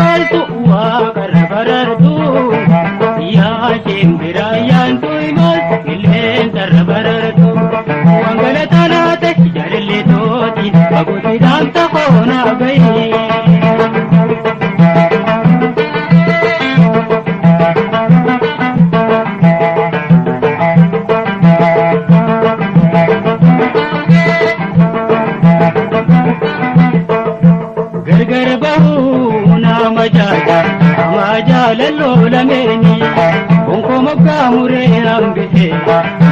imaltu waaqarra barartu. Yaa shimbira yaantu imaltu qilleensarra barartu. Waan galataa naate jaalallee tooti fagootti dhaamsa koonaa gahi. Gargar bahuu nama jaala hamaa jaalalloo lameeni gonko moggaa muree hambise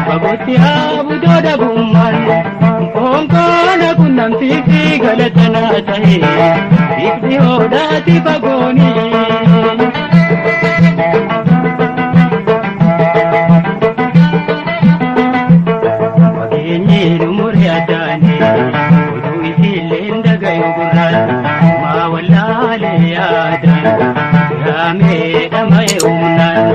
fagootti haabudoo dhabummaan konkoona qunnamsiisi galata naa ta'e ifni hoodhaati fagooni. Fageenyi nu muree addaane oduu isiillee dagayu gurraan maa wallaalee yaadaan raamee dhama'e humnaan.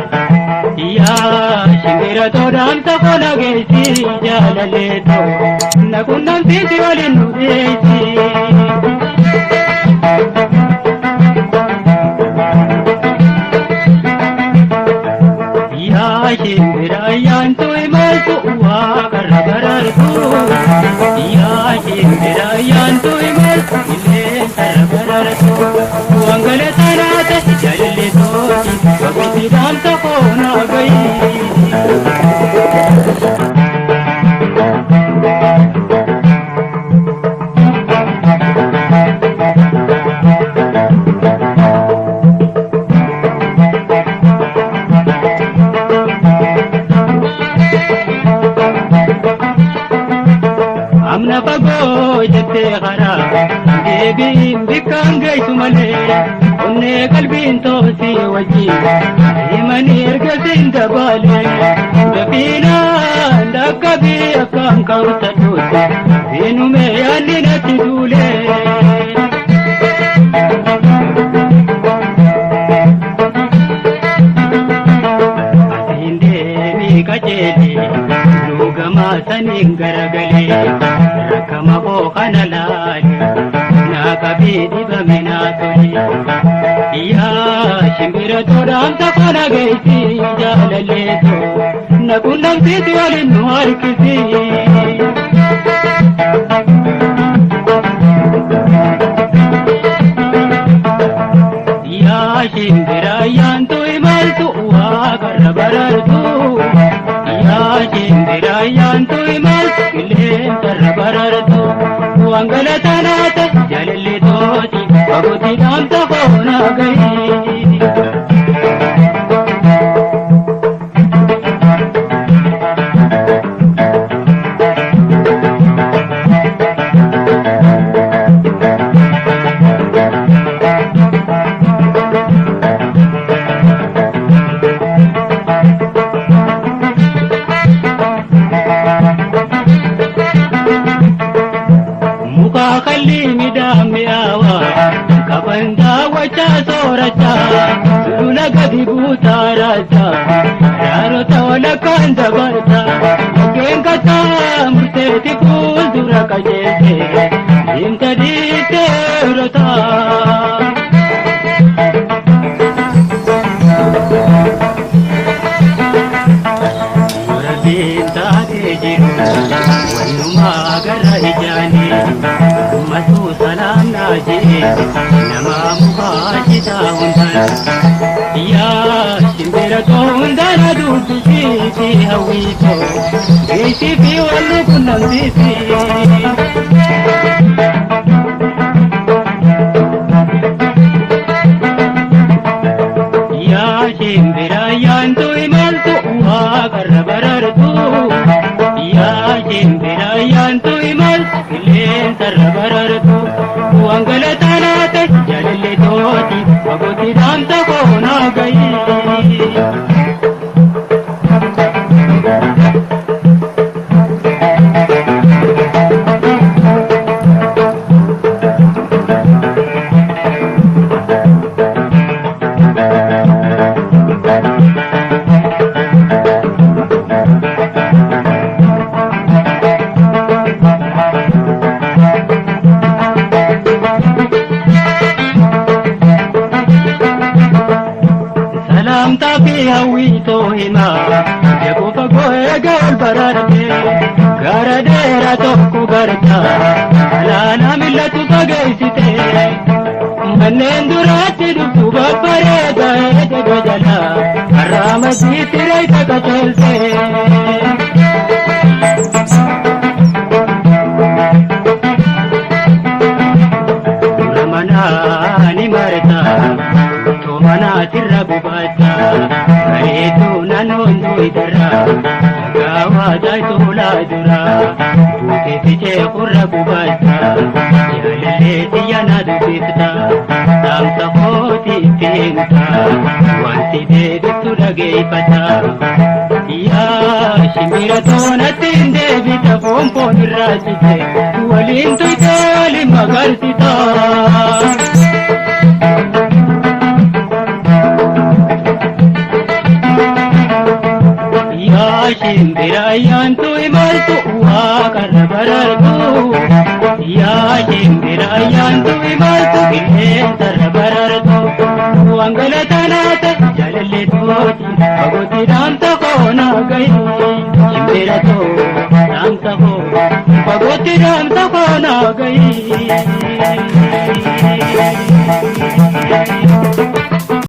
Yaa shimbira toodhaan safoona geessi jaalallee too na qunnamsiisi waliin nu geessi. Yaa shimbira yaantu imaltu waaqarra barartu. Yaa shimbira yaantu imaltu qilleensarra barartu. Waan galataa naate jaalallee tooti fagootti dhaamsa koonaa gahi. Amna fagoo jettee karaa deebiin bikkaan geessu malee onnee qalbiin toosii wajjin himanii ergasiin dabalee dafiinaan dhaqqabii akkaan ka'usadhuutti siinumee yaadni natti duulee. Asiin deemii qajeelee luugamaa saniin garagalee rakkama koo kana laale naa qabii dhibame naa tole. Yaa shimbira toodhaan safoona geessi jaalallee too na qunnamsiisi waliin nu harkisi. Yaa shimbira yaantu imaltu waaqarra barartu. Yaa shimbira yaantu imaltu qilleensarra barartu. Waan galataa naate jaalallee tooti fagootti dhaamsa koonaa gahi. Muka kalli midhaan mi'aawaa qaban daawwachaa soorachaa sulula gadi buutaa raachaa raarota walakkaan dabartaa mukkeen kattaa murteetti fuuldura qajeelte deemta dhiittee rotaa. Rabbiin taatee jiru walumaa gara ijaanii ammasuu salaam naa jee nama mukaa citaa hundaan. Yaa shimbira too hundaan dubbisiisi hawwiitoo geessii fi wallu qunnamsiisi. Yaa shimbira yaantu imaltu waaqarra barartu. Yaa shimbira yaantu imaltu qilleensarra barartu. Waan galataa naate jaalallee tooti fagootti dhaamsa koonaa gahi. eega ol bararte gara dheeraa tokko garta galaana millatu fageessite manneen duraatti dhuftu babbareeda eega jala har'a masiitti reeyta qaceelte. Dura manaa ni marta utuu manaatirra bubaata bareedduu naannoon duwidarra dhagaawaa jaayituulaa dura buutee fiicee qurra bubaata jaalallee xiyya na dubbifta dhaamsa kooti itti himta wanti deebiftu dhageeffata. Yaa shimbira toonatti hin deebita foon foon irraa cite waliin tuyte waliin magarsita. Yaa shimbira ayyaantu imaltu waaqarra barartu. Yaa shimbira ayyaantu imaltu qilleensarra barartu. Waan galatanaata jaalallee tooti fagootti dhaamsa koo naa gahi. Shimbira too dhaamsa koo fagootti dhaamsa koo naa gahi.